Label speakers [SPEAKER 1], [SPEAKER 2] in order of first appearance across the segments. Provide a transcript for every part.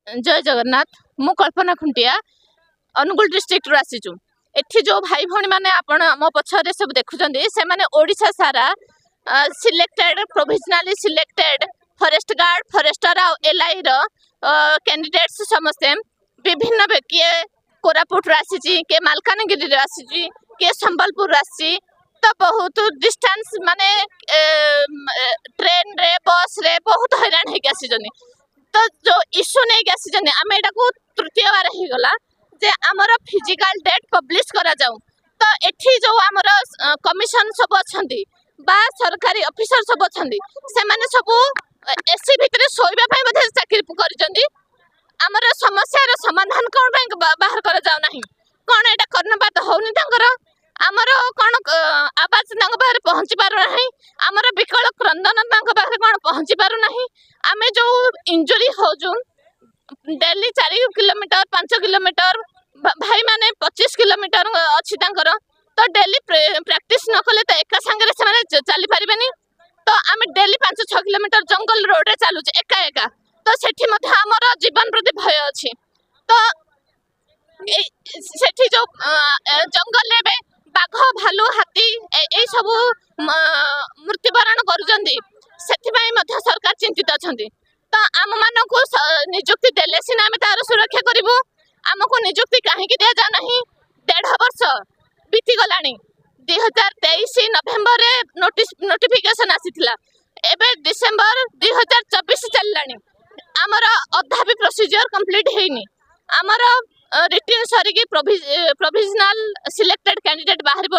[SPEAKER 1] ଜୟ ଜଗନ୍ନାଥ। ମୁଁ କଳ୍ପନା ଖୁଣ୍ଟିଆ, ଅନୁଗୁଳ ଡିଷ୍ଟ୍ରିକ୍ଟରୁ ଆସିଛୁ। ଏଠି ଯେଉଁ ଭାଇ ଭଉଣୀମାନେ ଆପଣ ମୋ ପଛରେ ସବୁ ଦେଖୁଛନ୍ତି, ସେମାନେ ଓଡ଼ିଶା ସାରା selected, provisionally selected forest guard, forester ଆଉ ଏଲ୍ଆଇର କ୍ୟାଣ୍ଡିଡେଟ୍ସ ସମସ୍ତେ। ବିଭିନ୍ନ କିଏ କୋରାପୁଟରୁ ଆସିଛି, କିଏ ମାଲକାନଗିରିରୁ ଆସିଛି, କିଏ ସମ୍ବଲପୁରରୁ ଆସିଛି। ତ ବହୁତ ଡିଷ୍ଟାନ୍ସ, ମାନେ ଟ୍ରେନରେ, ବସ୍ରେ ବହୁତ ହଇରାଣ ହେଇକି ଆସିଛନ୍ତି। ତ ଯୋଉ ଇସ୍ୟୁ ନେଇକି ଆସିଛନ୍ତି, ଆମେ ଏଇଟାକୁ ତୃତୀୟ ବାର ହେଇଗଲା ଯେ ଆମର ଫିଜିକାଲ ଡେଟ୍ ପବ୍ଲିଶ କରାଯାଉ। ତ ଏଠି ଯୋଉ ଆମର କମିଶନ ସବୁ ଅଛନ୍ତି ବା ସରକାରୀ ଅଫିସର ସବୁ ଅଛନ୍ତି, ସେମାନେ ସବୁ ଏସି ଭିତରେ ଶୋଇବା ପାଇଁ ବୋଧେ ଚାକିରି କରିଛନ୍ତି। ଆମର ସମସ୍ୟାର ସମାଧାନ କ'ଣ ପାଇଁ ବାହାର କରାଯାଉ ନାହିଁ? କ'ଣ ଏଇଟା କର୍ଣ୍ଣପାତ ହଉନି ତାଙ୍କର? ଆମର କ'ଣ ଆବାଜ ତାଙ୍କ ପାଖରେ ପହଞ୍ଚି ପାରୁନାହିଁ? ଆମର ବିକଳ କ୍ରନ୍ଦନ ତାଙ୍କ ପାଖରେ କ'ଣ ପହଞ୍ଚି ପାରୁନାହିଁ? ଆମେ ଯୋଉ ଇଞ୍ଜୁରି ହଉଛୁ ଡେଲି 4 କିଲୋମିଟର, 5 କିଲୋମିଟର, ଭାଇମାନେ 25 କିଲୋମିଟର ଅଛି ତାଙ୍କର। ତ ଡେଲି ପ୍ରାକ୍ଟିସ ନ କଲେ ତ ଏକା ସାଙ୍ଗରେ ସେମାନେ ଚାଲିପାରିବେନି। ତ ଆମେ ଡେଲି 5-6 କିଲୋମିଟର ଜଙ୍ଗଲ ରୋଡରେ ଚାଲୁଛୁ ଏକା ଏକା। ତ ସେଠି ମଧ୍ୟ ଆମର ଜୀବନ ପ୍ରତି ଭୟ ଅଛି। ତ ସେଠି ଯୋଉ ଜଙ୍ଗଲରେ ଏବେ ବାଘ, ଭାଲୁ, ହାତୀ ଏଇ ସବୁ ମୃତ୍ୟୁବରଣ କରୁଛନ୍ତି, ସେଥିପାଇଁ ମଧ୍ୟ ସରକାର ଚିନ୍ତିତ ଅଛନ୍ତି। ତ ଆମମାନଙ୍କୁ ନିଯୁକ୍ତି ଦେଲେ ସିନା ଆମେ ତାର ସୁରକ୍ଷା କରିବୁ। ଆମକୁ ନିଯୁକ୍ତି କାହିଁକି ଦିଆଯାଉ ନାହିଁ? ଦେଢ଼ ବର୍ଷ ବିତିଗଲାଣି। 2023 ନଭେମ୍ବରରେ ନୋଟିଫିକେସନ ଆସିଥିଲା। ଏବେ ଡିସେମ୍ବର 2024 ଚାଲିଲାଣି, ଆମର ଅଧା ବି ପ୍ରୋସିଜିଅର କମ୍ପ୍ଲିଟ୍ ହେଇନି। ଆମର ରିଟିନ୍ ସରିକି ପ୍ରୋଭିଜନାଲ ସିଲେକ୍ଟେଡ୍ କ୍ୟାଣ୍ଡିଡେଟ୍ ବାହାରି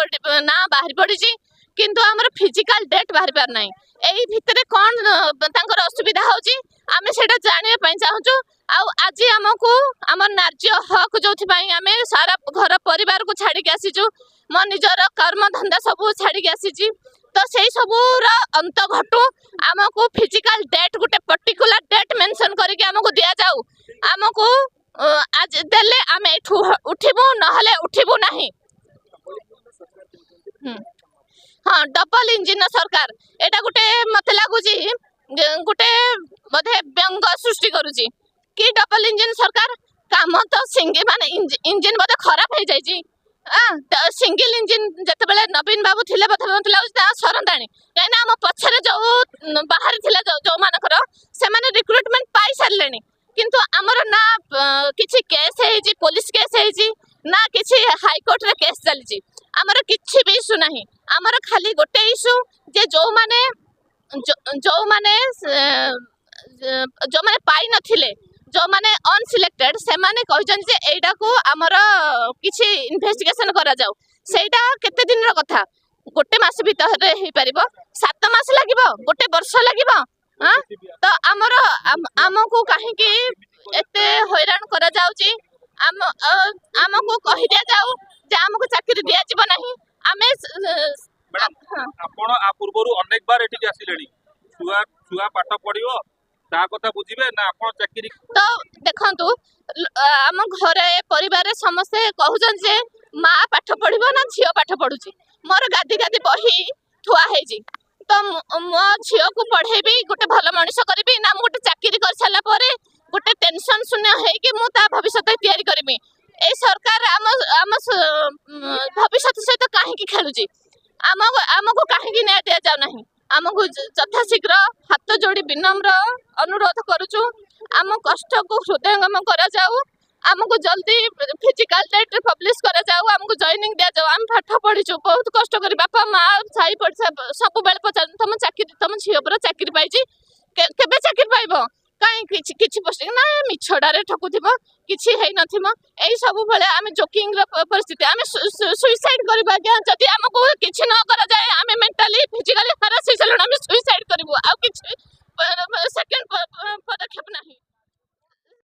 [SPEAKER 1] ନାଁ ବାହାରି ପଡ଼ିଛି, କିନ୍ତୁ ଆମର ଫିଜିକାଲ ଡେଟ୍ ବାହାରି ପାରୁନାହିଁ। ଏଇ ଭିତରେ କ'ଣ ତାଙ୍କର ଅସୁବିଧା ହେଉଛି, ଆମେ ସେଇଟା ଜାଣିବା ପାଇଁ ଚାହୁଁଛୁ। ଆଉ ଆଜି ଆମକୁ ଆମ ନ୍ୟାଯ୍ୟ ହକ୍, ଯୋଉଥିପାଇଁ ଆମେ ସାରା ଘର ପରିବାରକୁ ଛାଡ଼ିକି ଆସିଛୁ, ମୋ ନିଜର କର୍ମ ଧନ୍ଦା ସବୁ ଛାଡ଼ିକି ଆସିଛି, ତ ସେଇ ସବୁର ଅନ୍ତ ଘଟୁ। ଆମକୁ ଫିଜିକାଲ ଡେଟ୍, ଗୋଟେ ପର୍ଟିକୁଲାର ଡେଟ୍ ମେନସନ୍ କରିକି ଆମକୁ ଦିଆଯାଉ। ଆମକୁ ଆଜି ଦେଲେ ଆମେ ଏଠୁ ଉଠିବୁ, ନହେଲେ ଉଠିବୁ ନାହିଁ। ହଁ, ଡବଲ ଇଞ୍ଜିନ ସରକାର, ଏଇଟା ଗୋଟେ ମତେ ଲାଗୁଛି ଗୋଟେ ବୋଧେ ବ୍ୟଙ୍ଗ ସୃଷ୍ଟି କରୁଛି କି ଡବଲ ଇଞ୍ଜିନ ସରକାର? କାମ ତ ସିଙ୍ଗି ମାନେ ଇଞ୍ଜିନ ବୋଧେ ଖରାପ ହେଇଯାଇଛି। ସିଙ୍ଗିଲ ଇଞ୍ଜିନ ଯେତେବେଳେ ନବୀନ ବାବୁ ଥିଲେ, ବୋଧେ ମତେ ଲାଗୁଛି ତା ସରନ୍ତାଣି। କାହିଁକିନା ଆମ ପଛରେ ଯୋଉ ବାହାରି ଥିଲା ଯୋଉମାନଙ୍କର, ସେମାନେ ରିକ୍ରୁଟମେଣ୍ଟ ପାଇସାରିଲେଣି। କିନ୍ତୁ ଆମର ନା କିଛି କେସ୍ ହେଇଛି, ପୋଲିସ କେସ୍ ହେଇଛି, ନା କିଛି ହାଇକୋର୍ଟରେ କେସ୍ ଚାଲିଛି। ଆମର କିଛି ବି ଇସ୍ୟୁ ନାହିଁ। ଆମର ଖାଲି ଗୋଟେ ଇସ୍ୟୁ ଯେ ଯୋଉମାନେ ଯୋଉମାନେ ଯୋଉମାନେ ପାଇନଥିଲେ, ଯୋଉମାନେ ଅନସିଲେକ୍ଟେଡ୍, ସେମାନେ କହିଛନ୍ତି ଯେ ଏଇଟାକୁ ଆମର କିଛି ଇନଭେଷ୍ଟିଗେସନ କରାଯାଉ। ସେଇଟା କେତେ ଦିନର କଥା? ଗୋଟେ ମାସ ଭିତରେ ହେଇପାରିବ? 7 ମାସ ଲାଗିବ? ଗୋଟେ ବର୍ଷ ଲାଗିବ? ତ ଆମର ଆମକୁ କାହିଁକି ଏତେ ହଇରାଣ କରାଯାଉଛି? ଆମକୁ କହିଦିଆଯାଉ ଯେ ଆମକୁ ଚାକିରି ଦିଆଯିବ ନାହିଁ। ଆମେ
[SPEAKER 2] ଆପଣ ଆ ପୂର୍ବରୁ ଅନେକ ବାର ଏଠିକି ଆସିଲେଣି। ଛୁଆ ଛୁଆ ପାଠ ପଢିବ, ତା କଥା ବୁଝିବେ ନା ଆପଣ ଚାକିରି?
[SPEAKER 1] ତ ଦେଖନ୍ତୁ, ଆମ ଘରେ ପରିବାରରେ ସମସ୍ତେ କହୁଛନ୍ତି ଯେ ମା ପାଠ ପଢିବ ନା ଝିଅ ପାଠ ପଢୁଛି? ମୋର ଗାଦି ଗାଦି ବହି ଥୁଆ ହେଇଛି। ତ ମୋ ଝିଅକୁ ପଢେଇବି, ଗୋଟେ ଭଲ ମଣିଷ କରିବି, ନା ମୁଁ ଗୋଟେ ଚାକିରି କରିସାରିଲା ପରେ ଗୋଟେ ଟେନସନ ଶୂନ୍ୟ ହେଇକି ମୁଁ ତା ଭବିଷ୍ୟତ ତିଆରି କରିବି? ଏଇ ସରକାର ଆମ ଭବିଷ୍ୟତ ସହିତ କାହିଁକି ଖେଳୁଛି? ଆମକୁ କାହିଁକି ନ୍ୟାୟ ଦିଆଯାଉ ନାହିଁ? ଆମକୁ ଯଥାଶୀଘ୍ର ହାତ ଯୋଡ଼ି ବିନମ୍ର ଅନୁରୋଧ କରୁଛୁ, ଆମ କଷ୍ଟକୁ ହୃଦୟଙ୍ଗମ କରାଯାଉ। ଆମକୁ ଜଲ୍ଦି ଫିଜିକାଲ ଡେଟ୍ ପବ୍ଲିଶ କରାଯାଉ, ଆମକୁ ଜଏନିଂ ଦିଆଯାଉ। ଆମେ ପାଠ ପଢିଛୁ ବହୁତ କଷ୍ଟ କରି। ବାପା ମା, ସାହି ପଡ଼ିଶା ସବୁବେଳେ ପଚାରୁଛନ୍ତି, ତମ ଚାକିରି, ତମ ଝିଅ ପରା ଚାକିରି ପାଇଛି, କେବେ ଚାକିରି ପାଇବ, କାହିଁ କିଛି କିଛି ପୋଷ୍ଟିଂ ନା, ମିଛଟାରେ ଠକୁଥିବ, କିଛି ହେଇନଥିବ। ଏଇ ସବୁବେଳେ ଆମେ ଜୋକିଂର ପରିସ୍ଥିତି। ଆମେ ସୁଇସାଇଡ୍ କରିବୁ ଆଜ୍ଞା, ଯଦି ଆମକୁ କିଛି ନ କରାଯାଏ।